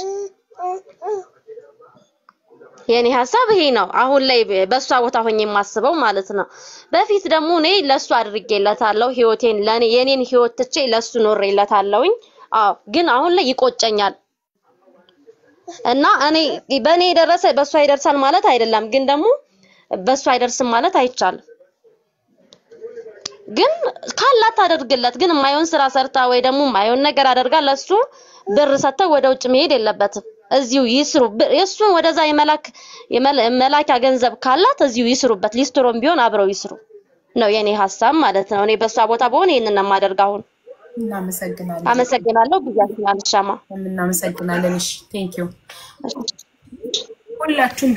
የኔ ሀሳብ ይሄ ነው። አሁን ላይ በእሷ ቦታ ሆኜ የማስበው ማለት ነው። በፊት ደግሞ እኔ ለሱ አድርጌለታለሁ ህይወቴን፣ ለኔ የኔን ህይወት ትቼ ለሱ ኖሬለታለሁኝ። አዎ፣ ግን አሁን ላይ ይቆጨኛል እና እኔ በእኔ የደረሰ በእሷ ይደርሳል ማለት አይደለም፣ ግን ደግሞ በእሷ አይደርስም ማለት አይቻልም። ግን ካላት ታደርግለት። ግን የማይሆን ስራ ሰርታ ወይ ደግሞ የማይሆን ነገር አደርጋ ለሱ ብር ሰጥተው ወደ ውጭ መሄድ የለበትም። እዚሁ ይስሩ። የእሱን ወደዛ የመላክ መላኪያ ገንዘብ ካላት እዚሁ ይስሩበት። ሊስትሮም ቢሆን አብረው ይስሩ ነው የኔ ሀሳብ ማለት ነው። እኔ በእሷ ቦታ በሆን ይሄንን ነው የማደርግ። አሁን እናመሰግናለን። አመሰግናለሁ። ጊዜያችሁን አልሻማ። እናመሰግናለን። እሺ፣ thank you። ሁላችሁም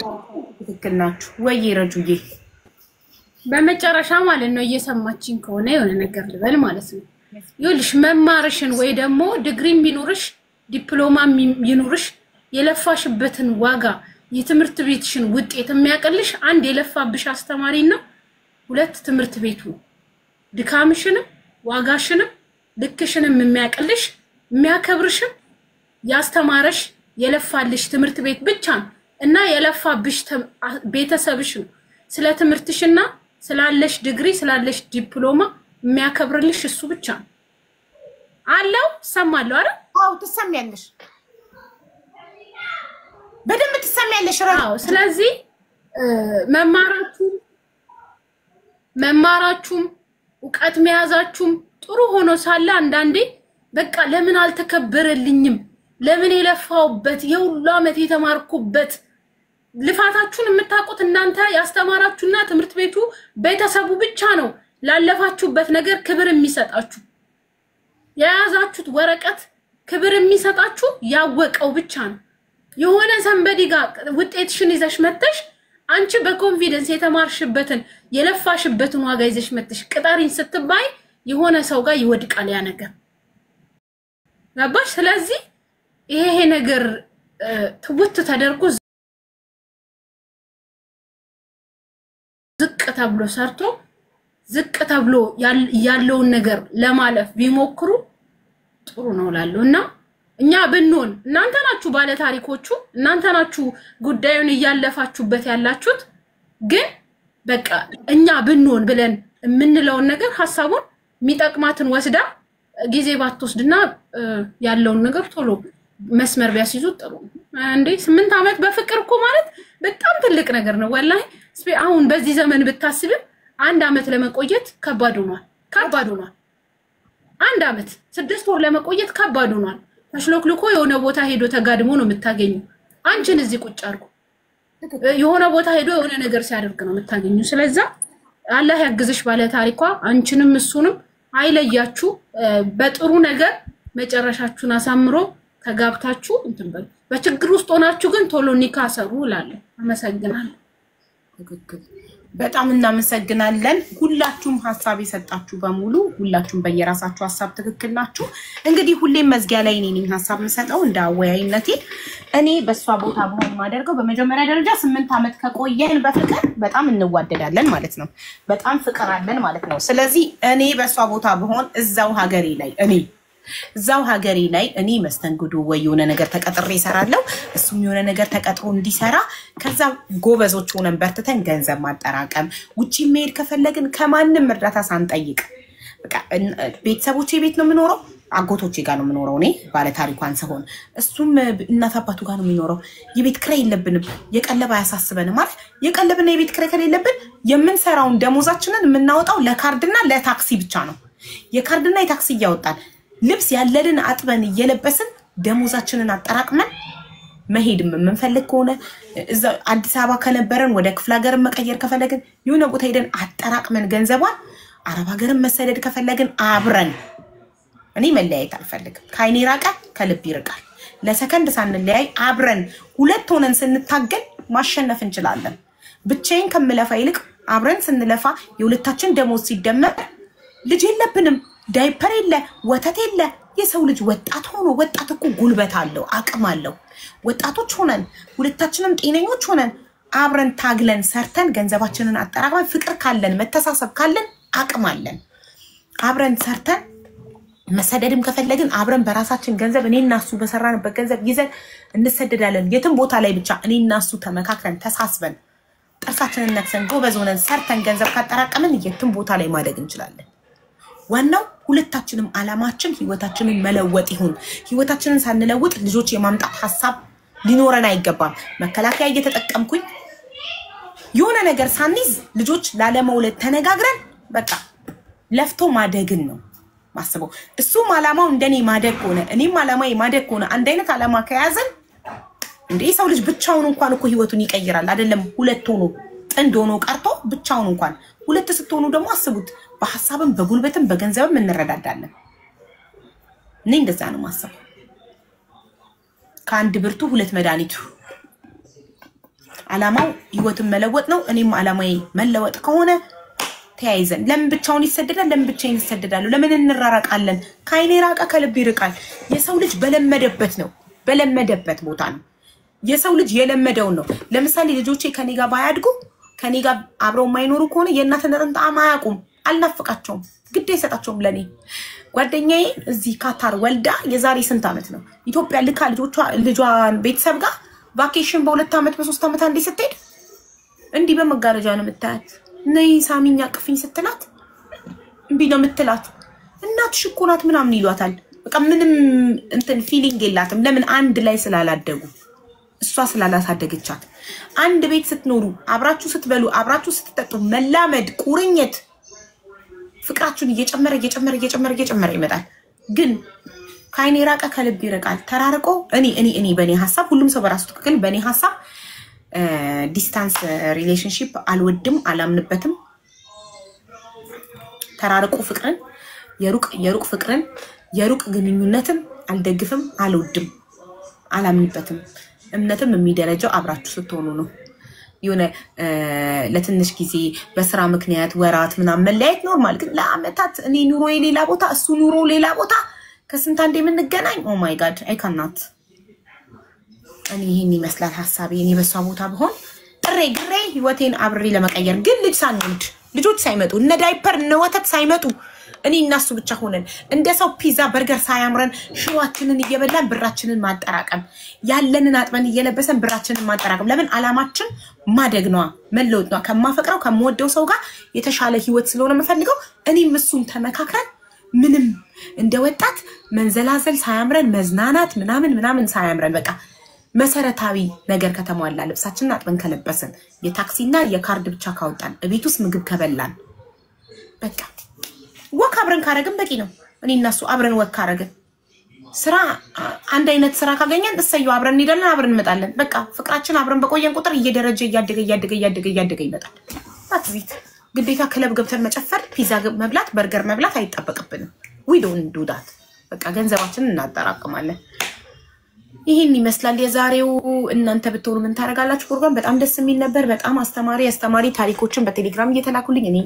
ትክክል ናችሁ። ወይ ረጁዬ። በመጨረሻ ማለት ነው፣ እየሰማችኝ ከሆነ የሆነ ነገር ልበል ማለት ነው። ይኸውልሽ፣ መማርሽን ወይ ደግሞ ዲግሪም ቢኖርሽ ዲፕሎማም ይኑርሽ የለፋሽበትን ዋጋ፣ የትምህርት ቤትሽን ውጤት የሚያቀልሽ አንድ የለፋብሽ አስተማሪና ሁለት ትምህርት ቤቱ ነው። ድካምሽንም ዋጋሽንም ልክሽንም የሚያቀልሽ፣ የሚያከብርሽም ያስተማረሽ የለፋልሽ ትምህርት ቤት ብቻ ነው እና የለፋብሽ ቤተሰብሽ ነው። ስለ ትምህርትሽና ስላለሽ ዲግሪ፣ ስላለሽ ዲፕሎማ የሚያከብርልሽ እሱ ብቻ ነው። አለው ሰማለሁ አይደል? አዎ፣ ትሰሚያለሽ፣ በደንብ ትሰሚያለሽ። ረጁ። አዎ። ስለዚህ መማራችሁም እውቀት መያዛችሁም ጥሩ ሆኖ ሳለ አንዳንዴ በቃ ለምን አልተከበረልኝም? ለምን የለፋውበት የሁሉ ዓመት የተማርኩበት፣ ልፋታችሁን የምታውቁት እናንተ ያስተማራችሁና ትምህርት ቤቱ ቤተሰቡ ብቻ ነው ላለፋችሁበት ነገር ክብር የሚሰጣችሁ። የያዛችሁት ወረቀት ክብር የሚሰጣችሁ ያወቀው ብቻ ነው። የሆነ somebody ጋር ውጤትሽን ይዘሽ መተሽ፣ አንቺ በ confidence የተማርሽበትን የለፋሽበትን ዋጋ ይዘሽ መተሽ ቅጠሪኝ ስትባይ የሆነ ሰው ጋር ይወድቃል ያ ነገር። ገባሽ? ስለዚህ ይሄ ነገር ትውት ተደርጎ ዝቅ ተብሎ ሰርቶ ዝቅ ተብሎ ያለውን ነገር ለማለፍ ቢሞክሩ ጥሩ ነው እላለሁ። እና እኛ ብንሆን፣ እናንተ ናችሁ ባለ ታሪኮቹ፣ እናንተ ናችሁ ጉዳዩን እያለፋችሁበት ያላችሁት። ግን በቃ እኛ ብንሆን ብለን የምንለውን ነገር ሀሳቡን የሚጠቅማትን ወስዳ ጊዜ ባትወስድና ያለውን ነገር ቶሎ መስመር ቢያስይዙ ጥሩ ነው። እንዴ፣ 8 ዓመት በፍቅር እኮ ማለት በጣም ትልቅ ነገር ነው። ወላሂ አሁን በዚህ ዘመን ብታስብም አንድ ዓመት ለመቆየት ከባድ ሆኗል። ከባድ ሆኗል። አንድ ዓመት 6 ወር ለመቆየት ከባድ ሆኗል። ተሽሎክልኮ የሆነ ቦታ ሄዶ ተጋድሞ ነው የምታገኘው። አንቺን እዚህ ቁጭ አድርጎ የሆነ ቦታ ሄዶ የሆነ ነገር ሲያደርግ ነው የምታገኘው። ስለዛ አላህ ያግዝሽ ባለ ታሪኳ፣ አንቺንም እሱንም አይለያችሁ። በጥሩ ነገር መጨረሻችሁን አሳምሮ ተጋብታችሁ እንትን በሉ። በችግር ውስጥ ሆናችሁ ግን ቶሎ ኒካ ሰሩ እላለሁ። አመሰግናለሁ። ትክክል። በጣም እናመሰግናለን። ሁላችሁም ሀሳብ የሰጣችሁ በሙሉ፣ ሁላችሁም በየራሳችሁ ሀሳብ ትክክል ናችሁ። እንግዲህ ሁሌም መዝጊያ ላይ እኔ ነኝ ሀሳብ የምሰጠው እንደ አወያይነቴ። እኔ በእሷ ቦታ ብሆን የማደርገው፣ በመጀመሪያ ደረጃ 8 ዓመት ከቆየን በፍቅር በጣም እንዋደዳለን ማለት ነው። በጣም ፍቅር አለን ማለት ነው። ስለዚህ እኔ በእሷ ቦታ ብሆን እዛው ሀገሬ ላይ እኔ መስተንግዶ ወይ የሆነ ነገር ተቀጥሬ እሰራለሁ፣ እሱም የሆነ ነገር ተቀጥሮ እንዲሰራ፣ ከዛ ጎበዞች ሆነን በርትተን ገንዘብ ማጠራቀም፣ ውጭ መሄድ ከፈለግን ከማንም እርዳታ ሳንጠይቅ፣ በቃ ቤተሰቦቼ ቤት ነው የምኖረው። አጎቶቼ ጋር ነው የምኖረው እኔ ባለ ታሪኳን ስሆን፣ እሱም እናት አባቱ ጋር ነው የሚኖረው። የቤት ኪራይ የለብንም፣ የቀለብ አያሳስበንም። ማለት የቀለብና የቤት ኪራይ ከሌለብን የምንሰራውን ደሞዛችንን የምናወጣው ለካርድና ለታክሲ ብቻ ነው። የካርድና የታክሲ እያወጣን ልብስ ያለንን አጥበን እየለበስን ደሞዛችንን አጠራቅመን መሄድም የምንፈልግ ከሆነ፣ እዛ አዲስ አበባ ከነበረን ወደ ክፍለ ሀገርን መቀየር ከፈለግን፣ የሆነ ቦታ ሄደን አጠራቅመን ገንዘቧን አረብ ሀገርን መሰደድ ከፈለግን አብረን። እኔ መለያየት አልፈልግም። ከአይኔ ራቀ ከልብ ይርቃል። ለሰከንድ ሳንለያይ አብረን ሁለት ሆነን ስንታገል ማሸነፍ እንችላለን። ብቻዬን ከምለፋ ይልቅ አብረን ስንለፋ የሁለታችን ደሞዝ ሲደመር፣ ልጅ የለብንም፣ ዳይፐር የለ፣ ወተት የለ። የሰው ልጅ ወጣት ሆኖ፣ ወጣት እኮ ጉልበት አለው፣ አቅም አለው። ወጣቶች ሆነን፣ ሁለታችንም ጤነኞች ሆነን፣ አብረን ታግለን ሰርተን ገንዘባችንን አጠራቅመን፣ ፍቅር ካለን፣ መተሳሰብ ካለን፣ አቅም አለን። አብረን ሰርተን መሰደድም ከፈለግን አብረን በራሳችን ገንዘብ፣ እኔ እና እሱ በሰራንበት ገንዘብ ይዘን እንሰደዳለን። የትም ቦታ ላይ ብቻ እኔ እና እሱ ተመካክረን፣ ተሳስበን፣ ጥርሳችንን ነክሰን፣ ጎበዝ ሆነን ሰርተን ገንዘብ ካጠራቀምን የትም ቦታ ላይ ማደግ እንችላለን። ዋናው ሁለታችንም አላማችን ህይወታችንን መለወጥ ይሁን። ህይወታችንን ሳንለውጥ ልጆች የማምጣት ሀሳብ ሊኖረን አይገባም። መከላከያ እየተጠቀምኩኝ የሆነ ነገር ሳንይዝ ልጆች ላለመውለድ ተነጋግረን በቃ ለፍቶ ማደግን ነው ማስበው። እሱም አላማው እንደኔ ማደግ ከሆነ፣ እኔም አላማ ማደግ ከሆነ፣ አንድ አይነት አላማ ከያዘን፣ እንደ የሰው ልጅ ብቻውን እንኳን እኮ ህይወቱን ይቀይራል። አይደለም ሁለት ሆኖ፣ ጥንድ ሆኖ ቀርቶ ብቻውን እንኳን፣ ሁለት ስትሆኑ ደግሞ አስቡት፣ በሀሳብም በጉልበትም በገንዘብም እንረዳዳለን። እኔ እንደዛ ነው ማስበው። ከአንድ ብርቱ ሁለት መድኃኒቱ። አላማው ህይወትን መለወጥ ነው። እኔም አላማዬ መለወጥ ከሆነ ተያይዘን ለምን ብቻውን ይሰደዳል? ለምን ብቻዬን ይሰደዳሉ? ለምን እንራራቃለን? ከአይኔ ራቀ ከልብ ይርቃል። የሰው ልጅ በለመደበት ነው፣ በለመደበት ቦታ ነው። የሰው ልጅ የለመደውን ነው። ለምሳሌ ልጆቼ ከኔ ጋር ባያድጉ፣ ከኔ ጋር አብረው የማይኖሩ ከሆነ የእናትነትን ጣዕም አያውቁም። አልናፍቃቸውም፣ ግድ አይሰጣቸውም። ለእኔ ጓደኛዬ እዚህ ካታር ወልዳ የዛሬ ስንት ዓመት ነው ኢትዮጵያ ልካ ልጇን ቤተሰብ ጋር vacation በ2 ዓመት በ3 ዓመት አንዴ ስትሄድ እንዲህ በመጋረጃ ነው የምታያት። ነይ ሳሚኛ ቅፍኝ ስትላት እምቢ ነው የምትላት። እናትሽ እኮ ናት ምናምን ይሏታል። በቃ ምንም እንትን feeling የላትም። ለምን? አንድ ላይ ስላላደጉ፣ እሷ ስላላሳደገቻት። አንድ ቤት ስትኖሩ፣ አብራችሁ ስትበሉ፣ አብራችሁ ስትጠጡ መላመድ፣ ቁርኝት፣ ፍቅራችሁን እየጨመረ እየጨመረ እየጨመረ እየጨመረ ይመጣል። ግን ከአይን የራቀ ከልብ ይርቃል። ተራርቆ እኔ በእኔ ሀሳብ፣ ሁሉም ሰው በራሱ ትክክል። በእኔ ሀሳብ distance relationship አልወድም፣ አላምንበትም። ተራርቆ ፍቅርን፣ የሩቅ ፍቅርን፣ የሩቅ ግንኙነትን አልደግፍም፣ አልወድም፣ አላምንበትም። እምነትም የሚደረጀው አብራችሁ ስትሆኑ ነው። የሆነ ለትንሽ ጊዜ በስራ ምክንያት ወራት ምናምን መለያየት normal፣ ግን ለአመታት እኔ ኑሮ ሌላ ቦታ፣ እሱ ኑሮ ሌላ ቦታ፣ ከስንት አንድ የምንገናኝ፣ ኦ ማይ ጋድ አይ ካናት። እኔ ይህን ይመስላል ሀሳቤ። እኔ በሷ ቦታ ብሆን ጥሬ ግሬ ህይወቴን አብሬ ለመቀየር፣ ግን ልጅ ሳንወልድ፣ ልጆች ሳይመጡ፣ እነ ዳይፐር እነ ወተት ሳይመጡ፣ እኔ እና እሱ ብቻ ሆነን እንደ ሰው ፒዛ በርገር ሳያምረን ሽሯችንን እየበላን ብራችንን ማጠራቀም፣ ያለንን አጥበን እየለበሰን ብራችንን ማጠራቀም። ለምን? አላማችን ማደግ ነዋ፣ መለወጥ ነዋ። ከማፈቅረው ከምወደው ሰው ጋር የተሻለ ህይወት ስለሆነ የምፈልገው፣ እኔም እሱም ተመካክረን ምንም እንደ ወጣት መንዘላዘል ሳያምረን፣ መዝናናት ምናምን ምናምን ሳያምረን፣ በቃ መሰረታዊ ነገር ከተሟላ፣ ልብሳችንን አጥበን ከለበስን፣ የታክሲና የካርድ ብቻ ካወጣን፣ ቤት ውስጥ ምግብ ከበላን፣ በቃ walk አብረን ካረግን በቂ ነው። እኔ እና እሱ አብረን walk ካረግን፣ ስራ አንድ አይነት ስራ ካገኘን እሰየው፣ አብረን እንሄዳለን፣ አብረን እንመጣለን። በቃ ፍቅራችን አብረን በቆየን ቁጥር እየደረጀ፣ እያደገ እያደገ እያደገ እያደገ ይመጣል። That's it። ግዴታ ክለብ ገብተን መጨፈር፣ ፒዛ መብላት፣ በርገር መብላት አይጠበቅብንም። We don't do that። በቃ ገንዘባችንን እናጠራቅማለን። ይህን ይመስላል የዛሬው እናንተ ብትሆኑ ምን ታደርጋላችሁ ፕሮግራም። በጣም ደስ የሚል ነበር። በጣም አስተማሪ አስተማሪ ታሪኮችን በቴሌግራም እየተላኩልኝ እኔ